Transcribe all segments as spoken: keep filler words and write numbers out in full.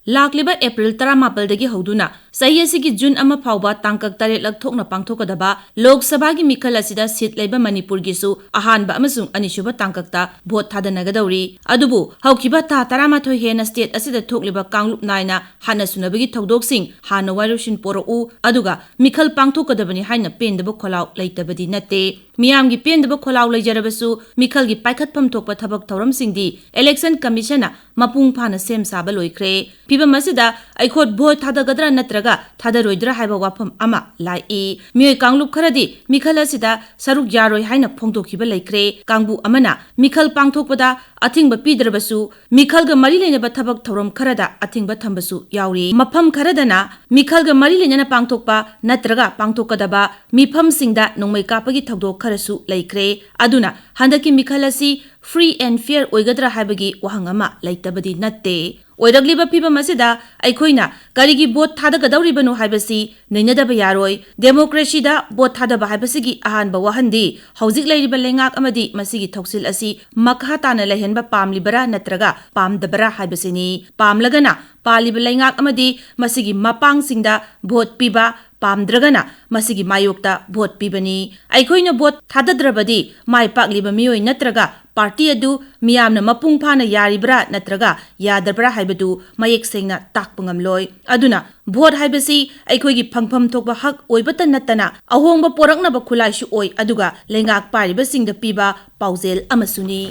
ꯂꯥꯛꯂꯤꯕ ꯑꯦꯄ꯭ꯔꯤꯜ ꯇꯔꯥꯃꯥꯄꯜꯗꯒꯤ ꯍꯧꯗꯨꯅ ꯆꯍꯤ ꯑꯁꯤꯒꯤ ꯖꯨꯟ ꯑꯃ ꯐꯥꯎꯕ ꯇꯥꯡꯀꯛ ꯇꯔꯦꯠꯂꯛ ꯊꯣꯛꯅ ꯄꯥꯡꯊꯣꯛꯀꯗꯕ ꯂꯣꯛ ꯁꯚꯥꯒꯤ ꯃꯤꯈꯜ ꯑꯁꯤꯗ ꯁꯤꯠ ꯂꯩꯕ ꯃꯅꯤꯄꯨꯔꯒꯤꯁꯨ ꯑꯍꯥꯟꯕ ꯑꯃꯁꯨꯡ ꯑꯅꯤꯁꯨꯕ ꯇꯥꯡꯀꯛꯇ ꯚꯣꯠ ꯊꯥꯗꯅꯒꯗꯧꯔꯤ꯫ ꯑꯗꯨꯕꯨ ꯍꯧꯈꯤꯕ ꯊꯥ ꯇꯔꯥꯃꯥꯊꯣꯏ ꯍꯦꯟꯅ ꯁ꯭ꯇꯦꯠ ꯑꯁꯤꯗ ꯊꯣꯛꯂꯤꯕ ꯀꯥꯡꯂꯨꯞ ꯅꯥꯏꯅ ꯍꯥꯟꯅ ꯁꯨꯅꯕꯒꯤ ꯊꯧꯗꯣꯛꯁꯤꯡ ꯍꯥꯟꯅ ꯋꯥꯔꯣꯏꯁꯤꯟ ꯄꯣꯔꯛꯎ, ꯑꯗꯨꯒ ꯃꯤꯈꯜ ꯄꯥꯡꯊꯣꯛꯀꯗꯕꯅꯤ ꯍꯥꯏꯅ ꯄꯦꯟꯗꯕ ꯈꯣꯜꯂꯥꯎ ꯂꯩꯇꯕꯗꯤ ꯅꯠꯇꯦ꯫ ꯃꯤꯌꯥꯝꯒꯤ ꯄꯦꯟꯗꯕ ꯈꯣꯜꯂꯥꯎ ꯂꯩꯖꯔꯕꯁꯨ, ꯃꯤꯈꯜꯒꯤ ꯄꯥꯏꯈꯠꯐꯝ ꯊꯣꯛꯄ ꯊꯕꯛ ꯊꯧꯔꯝꯁꯤꯡꯗꯤ ꯏꯂꯦꯛꯁꯟ ꯀꯃꯤꯁꯟꯅ ꯃꯄꯨꯡ ꯐꯥꯅ ꯁꯦꯝ ꯁꯥꯕ ꯂꯣꯏꯈ꯭ꯔꯦ꯫ ꯐꯤꯚꯝ ꯑꯁꯤꯗ ꯑꯩꯈꯣꯏ ꯚꯣꯠ ꯊꯥꯗꯒꯗ꯭ꯔꯥ ꯅꯠꯇ꯭ꯔꯒ ꯊꯥꯗꯔꯣꯏꯗ꯭ꯔꯥ ꯍꯥꯏꯕ ꯋꯥꯐꯝ ꯑꯃ ꯂꯥꯛꯏ꯫ ꯃꯤꯑꯣꯏ ꯀꯥꯡꯂꯨꯞ ꯈꯔꯗꯤ ꯃꯤꯈꯜ ꯑꯁꯤꯗ ꯁꯔꯨꯛ ꯌꯥꯔꯣꯏ ꯍꯥꯏꯅ ꯐꯣꯡꯗꯣꯛꯈꯤꯕ ꯂꯩꯈ꯭ꯔꯦ꯫ ꯀꯥꯡꯕꯨ ꯑꯃꯅ ꯃꯤꯈꯜ ꯄꯥꯡꯊꯣꯛꯄꯗ ꯑꯊꯤꯡꯕ ꯄꯤꯗ꯭ꯔꯕꯁꯨ, ꯃꯤꯈꯜꯒ ꯃꯔꯤ ꯂꯩꯅꯕ ꯊꯕꯛ ꯊꯧꯔꯝ ꯈꯔꯗ ꯑꯊꯤꯡꯕ ꯊꯝꯕꯁꯨ ꯌꯥꯎꯔꯤ꯫ ꯃꯐꯝ ꯈꯔꯗꯅ ꯃꯤꯈꯜꯒ ꯃꯔꯤ ꯂꯩꯅꯅ ꯄꯥꯡꯊꯣꯛꯄ ꯅꯠꯇ꯭ꯔꯒ ꯄꯥꯡꯊꯣꯛꯀꯗꯕ ꯃꯤꯐꯝꯁꯤꯡꯗ ꯅꯣꯡꯃꯩ ꯀꯥꯞꯄꯒꯤ ꯊꯧꯗꯣꯛ ꯈꯔꯁꯨ ꯂꯩꯈ꯭ꯔꯦ꯫ ꯑꯗꯨꯅ ꯍꯟꯗꯛꯀꯤ ꯃꯤꯈꯜ ꯑꯁꯤ free and fair ꯑꯣꯏꯒꯗ꯭ꯔꯥ ꯍꯥꯏꯕꯒꯤ ꯋꯥꯍꯪ ꯑꯃ ꯂꯩꯇꯕꯗꯤ ꯅꯠꯇꯦ꯫ ꯑꯣꯏꯔꯛꯂꯤꯕ ꯐꯤꯚꯝ ꯑꯁꯤꯗ ꯑꯩꯈꯣꯏꯅ ꯀꯔꯤꯒꯤ ꯚꯣꯠ ꯊꯥꯗꯒꯗꯧꯔꯤꯕꯅꯣ ꯍꯥꯏꯕꯁꯤ ꯅꯩꯅꯗꯕ ꯌꯥꯔꯣꯏ꯫ ꯗꯦꯃꯣꯀ꯭ꯔꯦꯁꯤꯗ ꯚꯣꯠ ꯊꯥꯗꯕ ꯍꯥꯏꯕꯁꯤꯒꯤ ꯑꯍꯥꯟꯕ ꯋꯥꯍꯟꯗꯤ ꯍꯧꯖꯤꯛ ꯂꯩꯔꯤꯕ ꯂꯩꯉꯥꯛ ꯑꯃꯗꯤ ꯃꯁꯤꯒꯤ ꯊꯧꯁꯤꯜ ꯑꯁꯤ ꯃꯈꯥ ꯇꯥꯅ ꯂꯩꯍꯟꯕ ꯄꯥꯝꯂꯤꯕꯔꯥ ꯅꯠꯇ꯭ꯔꯒ ꯄꯥꯝꯗꯕꯔꯥ ꯍꯥꯏꯕꯁꯤꯅꯤ꯫ ꯄꯥꯝꯂꯒꯅ ꯄꯥꯜꯂꯤꯕ ꯂꯩꯉꯥꯛ ꯑꯃꯗꯤ ꯃꯁꯤꯒꯤ ꯃꯄꯥꯡꯁꯤꯡꯗ ꯚꯣꯠ ꯄꯤꯕ, ꯄꯥꯝꯗ꯭ꯔꯒꯅ ꯃꯁꯤꯒꯤ ꯃꯥꯌꯣꯛꯇ ꯚꯣꯠ ꯄꯤꯕꯅꯤ꯫ ꯑꯩꯈꯣꯏꯅ ꯚꯣꯠ ꯊꯥꯗꯗ꯭ꯔꯕꯗꯤ ꯃꯥꯏ ꯄꯥꯛꯂꯤꯕ ꯃꯤꯑꯣꯏ ꯅꯠꯇ꯭ꯔꯒ ꯄꯥꯔꯇꯤ ꯑꯗꯨ ꯃꯤꯌꯥꯝꯅ ꯃꯄꯨꯡ ꯐꯥꯅ ꯌꯥꯔꯤꯕ꯭ꯔꯥ ꯅꯠꯇ꯭ꯔꯒ ꯌꯥꯗꯕ꯭ꯔꯥ ꯍꯥꯏꯕꯗꯨ ꯃꯌꯦꯛ ꯁꯦꯡꯅ ꯇꯥꯛꯄ ꯉꯝꯂꯣꯏ꯫ ꯑꯗꯨꯅ ꯚꯣꯠ ꯍꯥꯏꯕꯁꯤ ꯑꯩꯈꯣꯏꯒꯤ ꯐꯪꯐꯝ ꯊꯣꯛꯄ ꯍꯛ ꯑꯣꯏꯕꯇ ꯅꯠꯇꯅ ꯑꯍꯣꯡꯕ ꯄꯣꯔꯛꯅꯕ ꯈꯨꯠꯂꯥꯏꯁꯨ ꯑꯣꯏ, ꯑꯗꯨꯒ ꯂꯩꯉꯥꯛ ꯄꯥꯏꯔꯤꯕꯁꯤꯡꯗ ꯄꯤꯕ ꯄꯥꯎꯖꯦꯜ ꯑꯃꯁꯨꯅꯤ꯫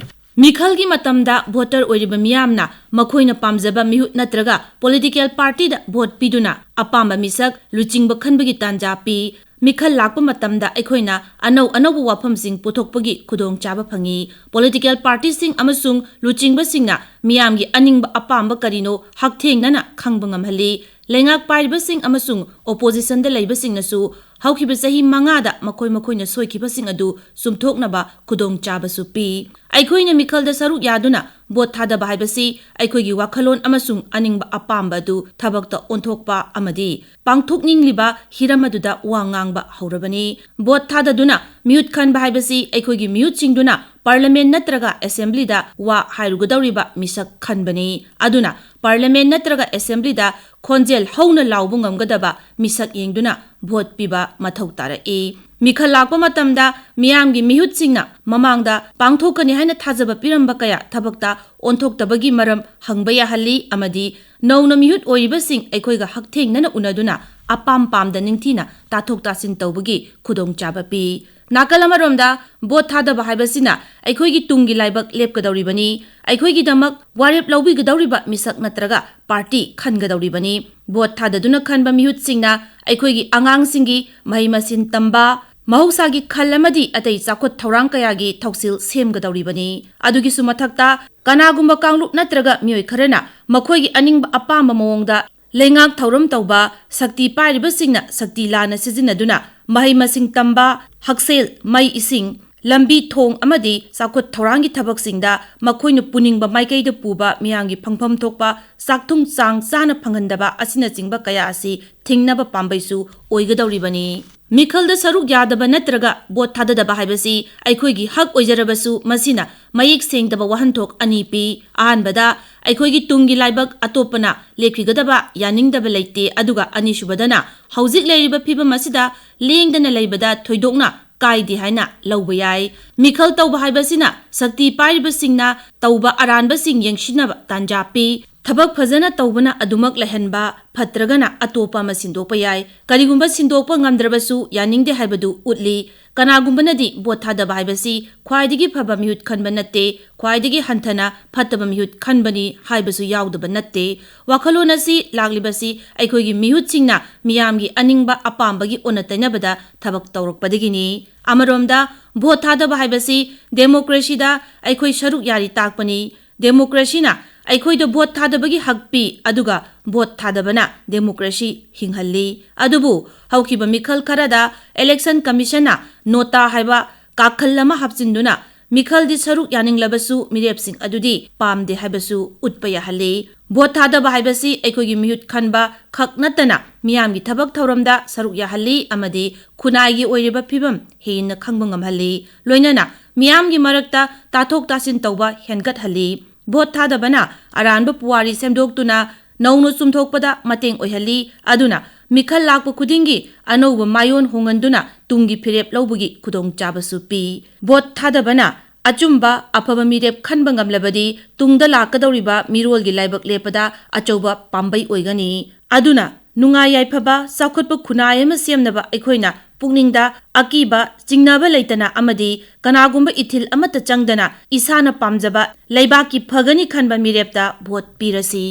ꯃꯤꯈꯜꯒꯤ ꯃꯇꯝꯗ ꯚꯣꯇꯔ ꯑꯣꯏꯔꯤꯕ ꯃꯤꯌꯥꯝꯅ ꯃꯈꯣꯏꯅ ꯄꯥꯝꯖꯕ ꯃꯤꯍꯨꯠ ꯅꯠꯇ꯭ꯔꯒ ꯄꯣꯂꯤꯇꯤꯀꯦꯜ ꯄꯥꯔꯇꯤꯗ ꯚꯣꯠ ꯄꯤꯗꯨꯅ ꯑꯄꯥꯝꯕ ꯃꯤꯁꯛ ꯂꯨꯆꯤꯡꯕ ꯈꯟꯕꯒꯤ ꯇꯥꯟꯖꯥ ꯄꯤ꯫ ꯃꯤꯈꯜ ꯂꯥꯛꯄ ꯃꯇꯝꯗ ꯑꯩꯈꯣꯏꯅ ꯑꯅꯧ ꯑꯅꯧꯕ ꯋꯥꯐꯝꯁꯤꯡ ꯄꯨꯊꯣꯛꯄꯒꯤ ꯈꯨꯗꯣꯡꯆꯥꯕ ꯐꯪꯏ꯫ ꯄꯣꯂꯤꯇꯤꯀꯦꯜ ꯄꯥꯔꯇꯤꯁꯤꯡ ꯑꯃꯁꯨꯡ ꯂꯨꯆꯤꯡꯕꯁꯤꯡꯅ ꯃꯤꯌꯥꯝꯒꯤ ꯑꯅꯤꯡꯕ ꯑꯄꯥꯝꯕ ꯀꯔꯤꯅꯣ ꯍꯛꯊꯦꯡꯅꯅ ꯈꯪꯕ ꯉꯝꯍꯜꯂꯤ꯫ ꯂꯩꯉꯥꯛ ꯄꯥꯏꯔꯤꯕꯁꯤꯡ ꯑꯃꯁꯨꯡ ꯑꯣꯄꯣꯖꯤꯁꯟꯗ ꯂꯩꯕꯁꯤꯡꯅꯁꯨ ꯍꯧꯈꯤꯕ ꯆꯍꯤ ꯃꯉꯥꯗ ꯃꯈꯣꯏ ꯃꯈꯣꯏꯅ ꯁꯣꯏꯈꯤꯕꯁꯤꯡ ꯑꯗꯨ ꯆꯨꯝꯊꯣꯛꯅꯕ ꯈꯨꯗꯣꯡꯆꯥꯕꯁꯨ ꯄꯤ꯫ ꯑꯩꯈꯣꯏꯅ ꯃꯤꯈꯜꯗ ꯁꯔꯨꯛ ꯌꯥꯗꯨꯅ ꯚꯣꯠ ꯊꯥꯗꯕ ꯍꯥꯏꯕꯁꯤ ꯑꯩꯈꯣꯏꯒꯤ ꯋꯥꯈꯜꯂꯣꯟ ꯑꯃꯁꯨꯡ ꯑꯅꯤꯡꯕ ꯑꯄꯥꯝꯕ ꯑꯗꯨ ꯊꯕꯛꯇ ꯑꯣꯟꯊꯣꯛꯄ ꯑꯃꯗꯤ ꯄꯥꯡꯊꯣꯛꯅꯤꯡꯂꯤꯕ ꯍꯤꯔꯝ ꯑꯗꯨꯗ ꯋꯥ ꯉꯥꯡꯕ ꯍꯧꯔꯕꯅꯤ꯫ ꯚꯣꯠ ꯊꯥꯗꯗꯨꯅ ꯃꯤꯍꯨꯠ ꯈꯟꯕ ꯍꯥꯏꯕꯁꯤ ꯑꯩꯈꯣꯏꯒꯤ ꯃꯤꯍꯨꯠꯁꯤꯡꯗꯨꯅ ꯄꯥꯔꯂꯤꯌꯥꯃꯦꯟ ꯅꯠꯇ꯭ꯔꯒ ꯑꯦꯁꯦꯝꯕ꯭ꯂꯤꯗ ꯋꯥ ꯍꯥꯏꯔꯨꯒꯗꯧꯔꯤꯕ ꯃꯤꯁꯛ ꯈꯟꯕꯅꯤ꯫ ꯑꯗꯨꯅ ꯄꯥꯔꯂꯤꯌꯥꯃꯦꯟ ꯅꯠꯇ꯭ꯔꯒ ꯑꯦꯁꯦꯝꯕ꯭ꯂꯤꯗ ꯈꯣꯟꯖꯦꯜ ꯍꯧꯅ ꯂꯥꯎꯕ ꯉꯝꯒꯗꯕ ꯃꯤꯁꯛ ꯌꯦꯡꯗꯨꯅ ꯚꯣꯠ ꯄꯤꯕ ꯃꯊꯧ ꯇꯥꯔꯛꯏ꯫ ꯃꯤꯈꯜ ꯂꯥꯛꯄ ꯃꯇꯝꯗ ꯃꯤꯌꯥꯝꯒꯤ ꯃꯤꯍꯨꯠꯁꯤꯡꯅ ꯃꯃꯥꯡꯗ ꯄꯥꯡꯊꯣꯛꯀꯅꯤ ꯍꯥꯏꯅ ꯊꯥꯖꯕ ꯄꯤꯔꯝꯕ ꯀꯌꯥ ꯊꯕꯛꯇ ꯑꯣꯟꯊꯣꯛꯇꯕꯒꯤ ꯃꯔꯝ ꯍꯪꯕ ꯌꯥꯍꯜꯂꯤ ꯑꯃꯗꯤ ꯅꯧꯅ ꯃꯤꯍꯨꯠ ꯑꯣꯏꯔꯤꯕꯁꯤꯡ ꯑꯩꯈꯣꯏꯒ ꯍꯛꯊꯦꯡꯅꯅ ꯎꯅꯗꯨꯅ ꯑꯄꯥꯝ ꯄꯥꯝꯗ ꯅꯤꯡꯊꯤꯅ ꯇꯥꯊꯣꯛ ꯇꯥꯁꯤꯟ ꯇꯧꯕꯒꯤ ꯈꯨꯗꯣꯡꯆꯥꯕ ꯄꯤ꯫ ꯅꯥꯀꯜ ꯑꯃꯔꯣꯝꯗ, ꯚꯣꯠ ꯊꯥꯗꯕ ꯍꯥꯏꯕꯁꯤꯅ ꯑꯩꯈꯣꯏꯒꯤ ꯇꯨꯡꯒꯤ ꯂꯥꯏꯕꯛ ꯂꯦꯞꯀꯗꯧꯔꯤꯕꯅꯤ, ꯑꯩꯈꯣꯏꯒꯤꯗꯃꯛ ꯋꯥꯔꯦꯞ ꯂꯧꯕꯤꯒꯗꯧꯔꯤꯕ ꯃꯤꯁꯛ ꯅꯠꯇ꯭ꯔꯒ ꯄꯥꯔꯇꯤ ꯈꯟꯒꯗꯧꯔꯤꯕꯅꯤ꯫ ꯚꯣꯠ ꯊꯥꯗꯗꯨꯅ ꯈꯟꯕ ꯃꯤꯍꯨꯠꯁꯤꯡꯅ ꯑꯩꯈꯣꯏꯒꯤ ꯑꯉꯥꯡꯁꯤꯡꯒꯤ ꯃꯍꯩ ꯃꯁꯤꯡ ꯇꯝꯕ, ꯃꯍꯧꯁꯥꯒꯤ ꯈꯜ ꯑꯃꯗꯤ ꯑꯇꯩ ꯆꯥꯎꯈꯠ ꯊꯧꯔꯥꯡ ꯀꯌꯥꯒꯤ ꯊꯧꯁꯤꯜ ꯁꯦꯝꯒꯗꯧꯔꯤꯕꯅꯤ꯫ ꯑꯗꯨꯒꯤꯁꯨ ꯃꯊꯛꯇ, ꯀꯅꯥꯒꯨꯝꯕ ꯀꯥꯡꯂꯨꯞ ꯅꯠꯇ꯭ꯔꯒ ꯃꯤꯑꯣꯏ ꯈꯔꯅ ꯃꯈꯣꯏꯒꯤ ꯑꯅꯤꯡꯕ ꯑꯄꯥꯝꯕ ꯃꯑꯣꯡꯗ ꯂꯩꯉꯥꯛ ꯊꯧꯔꯝ ꯇꯧꯕ, ꯁꯛꯇꯤ ꯄꯥꯏꯔꯤꯕꯁꯤꯡꯅ ꯁꯛꯇꯤ ꯂꯥꯟꯅ ꯁꯤꯖꯤꯟꯅꯗꯨꯅ ꯃꯍꯩ ꯃꯁꯤꯡ ꯇꯝꯕ, ꯍꯛꯁꯦꯜ, ꯃꯩ ꯏꯁꯤꯡ, ꯂꯝꯕꯤ ꯊꯣꯡ ꯑꯃꯗꯤ ꯆꯥꯎꯈꯠ ꯊꯧꯔꯥꯡꯒꯤ ꯊꯕꯛꯁꯤꯡꯗ ꯃꯈꯣꯏꯅ ꯄꯨꯅꯤꯡꯕ ꯃꯥꯏꯀꯩꯗ ꯄꯨꯕ ꯃꯤꯌꯥꯝꯒꯤ ꯐꯪꯐꯝ ꯊꯣꯛꯄ ꯆꯥꯛꯊꯨꯡ ꯆꯥꯡ ꯆꯥꯅ ꯐꯪꯍꯟꯗꯕ ꯑꯁꯤꯅꯆꯤꯡꯕ ꯀꯌꯥ ꯑꯁꯤ ꯊꯤꯡꯅꯕ ꯄꯥꯝꯕꯩꯁꯨ ꯑꯣꯏꯒꯗꯧꯔꯤꯕꯅꯤ꯫ ꯃꯤꯈꯜꯗ ꯁꯔꯨꯛ ꯌꯥꯗꯕ ꯅꯠꯇ꯭ꯔꯒ ꯚꯣꯠ ꯊꯥꯗꯗꯕ ꯍꯥꯏꯕꯁꯤ ꯑꯩꯈꯣꯏꯒꯤ ꯍꯛ ꯑꯣꯏꯖꯔꯕꯁꯨ ꯃꯁꯤꯅ ꯃꯌꯦꯛ ꯁꯦꯡꯗꯕ ꯋꯥꯍꯟꯊꯣꯛ ꯑꯅꯤ ꯄꯤ꯫ ꯑꯍꯥꯟꯕꯗ, ꯑꯩꯈꯣꯏꯒꯤ ꯇꯨꯡꯒꯤ ꯂꯥꯏꯕꯛ ꯑꯇꯣꯞꯄꯅ ꯂꯦꯞꯈꯤꯒꯗꯕ ꯌꯥꯅꯤꯡꯗꯕ ꯂꯩꯇꯦ, ꯑꯗꯨꯒ ꯑꯅꯤꯁꯨꯕꯗꯅ ꯍꯧꯖꯤꯛ ꯂꯩꯔꯤꯕ ꯐꯤꯕꯝ ꯑꯁꯤꯗ ꯂꯦꯡꯗꯅ ꯂꯩꯕꯗ ꯊꯣꯏꯗꯣꯛꯅ ꯀꯥꯏꯗꯦ ꯍꯥꯏꯅ ꯂꯧꯕ ꯌꯥꯏ꯫ ꯃꯤꯈꯜ ꯇꯧꯕ ꯍꯥꯏꯕꯁꯤꯅ ꯁꯛꯇꯤ ꯄꯥꯏꯔꯤꯕꯁꯤꯡꯅ ꯇꯧꯕ ꯑꯔꯥꯟꯕꯁꯤꯡ ꯌꯦꯡꯁꯤꯟꯅꯕ ꯇꯥꯟꯖꯥ ꯄꯤ꯫ ꯊꯕꯛ ꯐꯖꯅ ꯇꯧꯕꯅ ꯑꯗꯨꯃꯛ ꯂꯩꯍꯟꯕ, ꯐꯠꯇ꯭ꯔꯒꯅ ꯑꯇꯣꯞꯄ ꯑꯃ ꯁꯤꯟꯗꯣꯛꯄ ꯌꯥꯏ꯫ ꯀꯔꯤꯒꯨꯝꯕ ꯁꯤꯟꯗꯣꯛꯄ ꯉꯝꯗ꯭ꯔꯕꯁꯨ ꯌꯥꯅꯤꯡꯗꯦ ꯍꯥꯏꯕꯗꯨ ꯎꯠꯂꯤ꯫ ꯀꯅꯥꯒꯨꯝꯕꯅꯗꯤ ꯚꯣꯠ ꯊꯥꯗꯕ ꯍꯥꯏꯕꯁꯤ ꯈ꯭ꯋꯥꯏꯗꯒꯤ ꯐꯕ ꯃꯤꯍꯨꯠ ꯈꯟꯕ ꯅꯠꯇꯦ, ꯈ꯭ꯋꯥꯏꯗꯒꯤ ꯍꯟꯊꯅ ꯐꯠꯇꯕ ꯃꯤꯍꯨꯠ ꯈꯟꯕꯅꯤ ꯍꯥꯏꯕꯁꯨ ꯌꯥꯎꯗꯕ ꯅꯠꯇꯦ꯫ ꯋꯥꯈꯜꯂꯣꯟ ꯑꯁꯤ ꯂꯥꯛꯂꯤꯕꯁꯤ ꯑꯩꯈꯣꯏꯒꯤ ꯃꯤꯍꯨꯠꯁꯤꯡꯅ ꯃꯤꯌꯥꯝꯒꯤ ꯑꯅꯤꯡꯕ ꯑꯄꯥꯝꯕꯒꯤ ꯑꯣꯟꯅ ꯇꯩꯅꯕꯗ ꯊꯕꯛ ꯇꯧꯔꯛꯄꯗꯒꯤꯅꯤ꯫ ꯑꯃꯔꯣꯝꯗ, ꯚꯣꯠ ꯊꯥꯗꯕ ꯍꯥꯏꯕꯁꯤ ꯗꯦꯃꯣꯀ꯭ꯔꯦꯁꯤꯗ ꯑꯩꯈꯣꯏ ꯁꯔꯨꯛ ꯌꯥꯔꯤ ꯇꯥꯛꯄꯅꯤ꯫ ꯗꯦꯃꯣꯀ꯭ꯔꯦꯁꯤꯅ ꯑꯩꯈꯣꯏꯗ ꯚꯣꯠ ꯊꯥꯗꯕꯒꯤ ꯍꯛ ꯄꯤ, ꯑꯗꯨꯒ ꯚꯣꯠ ꯊꯥꯗꯕꯅ ꯗꯦꯃꯣꯀ꯭ꯔꯦꯁꯤ ꯍꯤꯡꯍꯜꯂꯤ꯫ ꯑꯗꯨꯕꯨ ꯍꯧꯈꯤꯕ ꯃꯤꯈꯜ ꯈꯔꯗ ꯏꯂꯦꯛꯁꯟ ꯀꯃꯤꯁꯟꯅ ꯅꯣꯇꯥ ꯍꯥꯏꯕ ꯀꯥꯈꯜ ꯑꯃ ꯍꯥꯞꯆꯤꯟꯗꯨꯅ ꯃꯤꯈꯜꯗꯤ ꯁꯔꯨꯛ ꯌꯥꯅꯤꯡꯂꯕꯁꯨ ꯃꯤꯔꯦꯞꯁꯤꯡ ꯑꯗꯨꯗꯤ ꯄꯥꯝꯗꯦ ꯍꯥꯏꯕꯁꯨ ꯎꯠꯄ ꯌꯥꯍꯜꯂꯤ꯫ ꯚꯣꯠ ꯊꯥꯗꯕ ꯍꯥꯏꯕꯁꯤ ꯑꯩꯈꯣꯏꯒꯤ ꯃꯤꯍꯨꯠ ꯈꯟꯕ ꯈꯛ ꯅꯠꯇꯅ ꯃꯤꯌꯥꯝꯒꯤ ꯊꯕꯛ ꯊꯧꯔꯝꯗ ꯁꯔꯨꯛ ꯌꯥꯍꯜꯂꯤ ꯑꯃꯗꯤ ꯈꯨꯟꯅꯥꯏꯒꯤ ꯑꯣꯏꯔꯤꯕ ꯐꯤꯕꯝ ꯍꯦꯟꯅ ꯈꯪꯕ ꯉꯝꯍꯜꯂꯤ꯫ ꯂꯣꯏꯅꯅ ꯃꯤꯌꯥꯝꯒꯤ ꯃꯔꯛꯇ ꯇꯥꯊꯣꯛ ꯇꯥꯁꯤꯟ ꯇꯧꯕ ꯍꯦꯟꯒꯠꯍꯜꯂꯤ꯫ ꯚꯣꯠ ꯊꯥꯗꯕꯅ ꯑꯔꯥꯟꯕ ꯄꯨꯋꯥꯔꯤ ꯁꯦꯝꯗꯣꯛꯇꯨꯅ ꯅꯧꯅ ꯆꯨꯝꯊꯣꯛꯄꯗ ꯃꯇꯦꯡ ꯑꯣꯏꯍꯜꯂꯤ꯫ ꯑꯗꯨꯅ ꯃꯤꯈꯜ ꯂꯥꯛꯄ ꯈꯨꯗꯤꯡꯒꯤ ꯑꯅꯧꯕ ꯃꯥꯏꯑꯣꯟ ꯍꯣꯡꯍꯟꯗꯨꯅ ꯇꯨꯡꯒꯤ ꯐꯤꯔꯦꯞ ꯂꯧꯕꯒꯤ ꯈꯨꯗꯣꯡꯆꯥꯕꯁꯨ ꯄꯤ꯫ ꯚꯣꯠ ꯊꯥꯗꯕꯅ ꯑꯆꯨꯝꯕ ꯑꯐꯕ ꯃꯤꯔꯦꯞ ꯈꯟꯕ ꯉꯝꯂꯕꯗꯤ ꯇꯨꯡꯗ ꯂꯥꯛꯀꯗꯧꯔꯤꯕ ꯃꯤꯔꯣꯜꯒꯤ ꯂꯥꯏꯕꯛ ꯂꯦꯞꯄꯗ ꯑꯆꯧꯕ ꯄꯥꯝꯕꯩ ꯑꯣꯏꯒꯅꯤ꯫ ꯑꯗꯨꯅ ꯅꯨꯡꯉꯥꯏ ꯌꯥꯏꯐꯕ ꯆꯥꯎꯈꯠꯄ ꯈꯨꯟꯅꯥꯏ ꯑꯃ ꯁꯦꯝꯅꯕ ꯑꯩꯈꯣꯏꯅ ꯄꯨꯛꯅꯤꯡꯗ ꯑꯀꯤꯕ ꯆꯤꯡꯅꯕ ꯂꯩꯇꯅ ꯑꯃꯗꯤ ꯀꯅꯥꯒꯨꯝꯕ ꯏꯊꯤꯜ ꯑꯃꯠꯇ ꯆꯪꯗꯅ ꯏꯁꯥꯅ ꯄꯥꯝꯖꯕ ꯂꯩꯕꯥꯛꯀꯤ ꯐꯒꯅꯤ ꯈꯟꯕ ꯃꯤꯔꯦꯞꯇ ꯚꯣꯠ ꯄꯤꯔꯁꯤ꯫